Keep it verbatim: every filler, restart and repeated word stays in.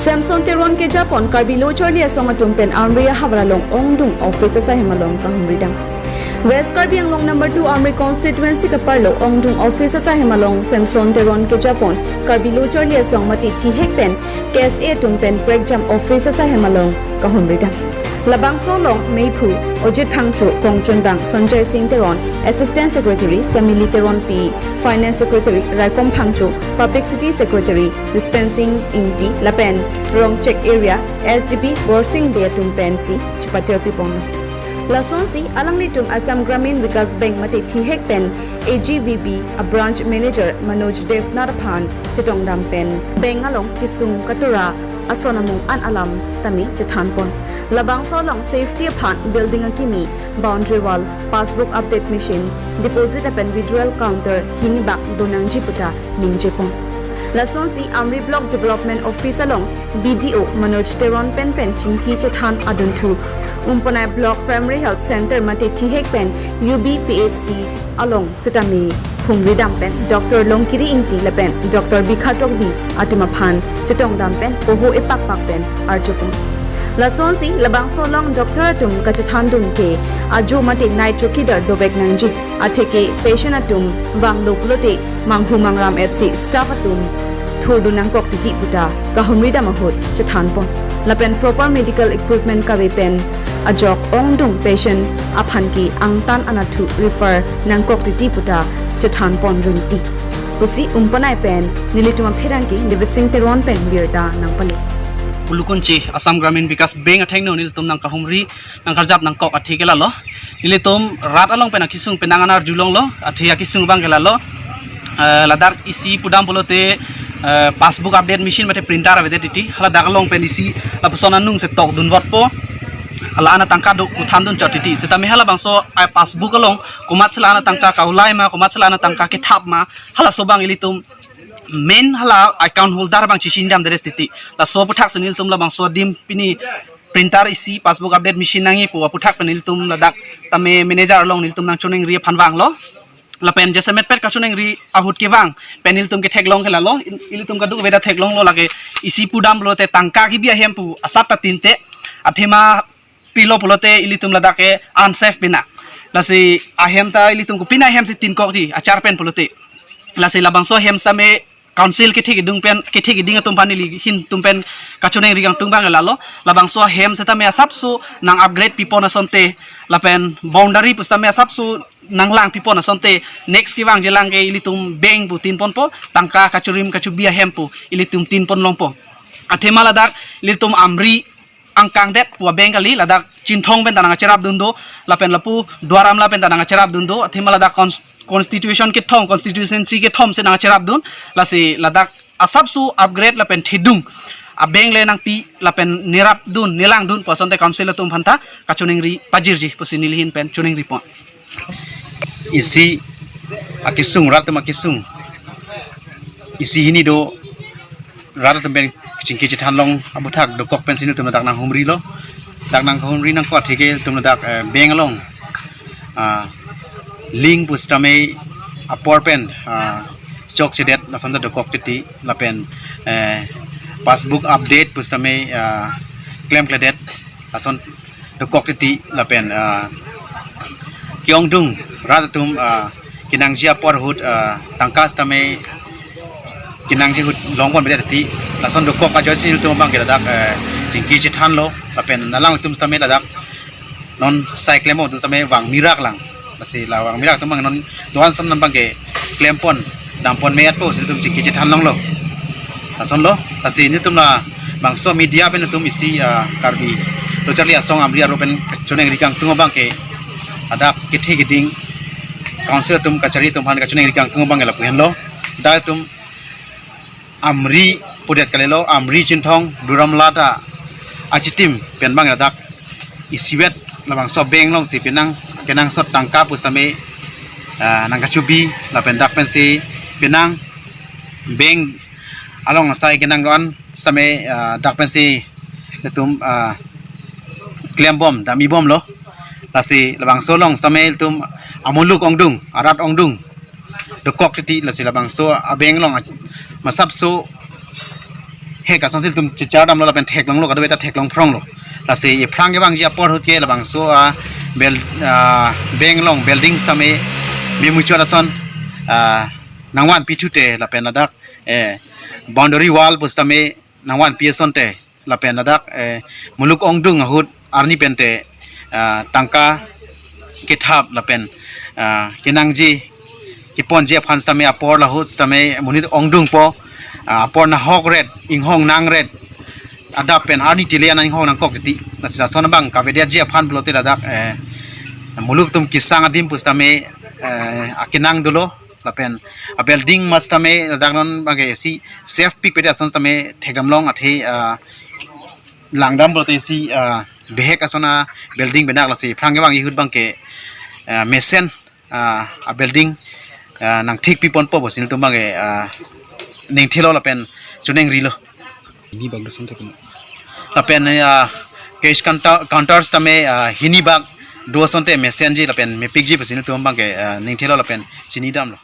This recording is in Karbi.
Samson Teron kejapon Karbi Lo Charli Asong atum pen Amri ahavar along ongdung office asaihem along kahumri dam. West Karbi Anglong number two Amri constituency kaparlo ongdung office asaihem along Samson Teron kejapon Karbi Lo Charli Asong mate thihek pen K S A atum pen prekjam office asaihem along kahumri dam. Labangso along meiphu Ojit Phangcho, kongchunbang Sanjay Singh Teron, Assistant Secretary Samili Teronpi, Finance Secretary Raikom Phangcho, Publicity Secretary Dispensing Ingti lapen Rongchek Area S D P Borsing Bey atum pensi chepatir pipon. Lasonsi alanglitum Assam Gramin Vikas Bank mate thihek pen A G V B a branch manager Manoj Devnath aphan chetongdam pen bank along kesung katura ason amung an alam tame chethanpon. Labangso along safety aphan building akimi, boundary wall, passbook update machine, deposit lapen withdrawal counter hinibak donangji puta ningjepon. Lasonsi Amri Block Development Office along B D O Manoj Teron pen pen chingki chethan adunthu Umpanai Block Primary Health Center mate thihek pen U B P H C along setame humri dam pen Doctor Longkiri Ingti lapen Doctor Bikha Tokbi atum aphan chetongdam pen poho epakpak pen arjupon. Lasonsi labangso along doctor atum kachethandun ke ajo mate night chowkidar dovek nangji, atheke patient atum vanglo pulote manghu mangram etsi staff atum thurdun nangkok titi puta kahumri dam ahut chethanpon. Lapen proper medical equipment kave pen ajok ongdung patient aphan ke angtan anatthu refer nangkok titi puta chethanpon runti pusi Umpanai pen nelitum apherangke David Singh Teron pen birta nangpale. Ulukunchi Assam Gramin Vikas Bank athengno nelitum nangkahumri nangkarjap nangkok athe ke lalo. Nelitum rat along pen akesung penang an arjulonglo, athe akesung abang ke lalo. Eh, ladak isi pudam pulote, eh, passbook update machine mate printer avedet titi. Haladak along pen isi lapuson anung se tokdunvotpo. Hala-an atangka do kuthandun chot titi. Setame halabangso ai passbook along komatsi la-an atangka kaulai ma, komatsi la-an atangka kethap ma, halaso abang ilitum main hala account holder abang chechini damdedet titi. Laso aputhaksi nelitum labangso adim pini printer isi passbook update machine nangji pu aputhaksi nelitum ladak tame manager along nelitum nangchoningri aphan vanglo. Lapen jasemet pet kachoningri ahut kevang pen nelitum ketheklong ke lalo, il-, ilitum kadokave ta theklonglo, lake isi pudam pulote tangka kebi ahem pu asap ta tinte, athema pilo pulote ilitum ladak ke unsafe pina. Lasi ahem ta ilitum kopine ahemsi tinkokji achar pen pulote. Lasi labangso ahem setame council kethe keding pen, kethe keding atum aphan neli ahin atum pen kachoningri kangtung abang lalo. Labangso ahem setame asapso nang upgrade pipon asonte, lapen boundary pu setame asapso nanglang pipon asonte, next kevangji lang ke ilitum bank pu tinponpo, tangka kachorim kachobi ahem pu ilitum tinpon longpo. Athema ladak ilitum Amri angkangdet pu bank kali, ladak Chinthong pen ta nangkacherapdun do, lapen lapu Duar Amla pen ta nangkacherapdun do, athema ladak cons-, constitution kethom, constituency kethomsi nangkacherapdun, lasi ladak asapso upgrade lapen thedung a bank le nangpi lapen nerapdun, nelangdun pu asonte council atum aphanta kachoningri pajirji pusi neli ahin pen choningripon. Isi akesung, rat atum akesung isi hini do, rat atum pen chingki chethanlong aputhak dokok pensi nelitum ladak nanghumrilo. Dak nanghumri nangkok athe ke ilitum ladak, eh, bank along, ah, link pu setame apor pen, ah, chokchedet lason ta dokok titi lapen, eh, passbook update pu setame, ah, klemkledet lason dokok titi lapen, ah, ke-ongdung rat atum, ah, kenangji apor ahut, ah, tangka setame kenangji ahut longponbedet titi lason dokok ajoisi nelitum abang ke ladak, eh, chingki chethanlo lapen alangtum setame ladak non sai klembom atum setame vangmirak lang. Lasi la vangmirak atum abang non doan som nang abang ke klempon, dampon meyatpo pusi nelitum chingki chethanlonglo. Lasonlo, lasi nelitum labangso media pen atum isi, ah, Karbi Lo Charli Asong Amri aro pen choningri kangtung abang ke ladak kethe keding council atum kachari atum aphan kachoningri kangtung abang ke lapu henlo. Dak ilitum Amri pudet kalilo, Amri Chinthong Duar Amla ta achitim pen abang ladak isivet labangso bank alongsi penang kenangsot tangka pu setame, ah, nangkachobi lapen dak pensi penang bank along asai kenang do-an setame, ah, dak pensi nelitum, ah, klembom, damibomlo. Lasi labangso along setame ilitum amuluk ongdung, arat ongdung dokok titi, lasi labangso a bank along a-, masapso Thek asonsi ilitum chichar damlo lapen theklonglo, kadokave ta theklong phronglo. Lasi ephrang kevangji apor ahut ke labangso a bel, ah, bank along building sitame memuchot ason, ah, nangvanpi thu te lapen ladak, eh, boundary wall pusitame nangvanpi asonte lapen ladak, eh, muluk ongdung ahut arni pente, ah, tangka kethap lapen, ah, kenangji keponji aphan sitame apor lahut sitame monit ongdungpo, ah, apor nahok ret, inghong nang ret, adap pen arni tile an inghong nangkok titi. Lasi lason abang kavedetji aphan pulote ladak, eh, muluk atum kesang adim pusitame, eh, akenang dolo lapen a building ma sitame ladak non abangke isi safepik pete ason sitame thekdam long athe, ah, langdam pulote isi, ah, bihek ason a building benak. Lasi ephrang kevangji ahut abangke, ah, mesen, ah, a building, ah, nangthik piponpo pusi nelitum abangke, ah, ningthelo lapen chuningrilo. Hini bak do asonte kena. Lapen, ah, cash counter, counter sitame, ah, hini bak do asonte mesenji lapen mepikji pusi nelitum abangke, ah, ningthelo lapen chinidamlo.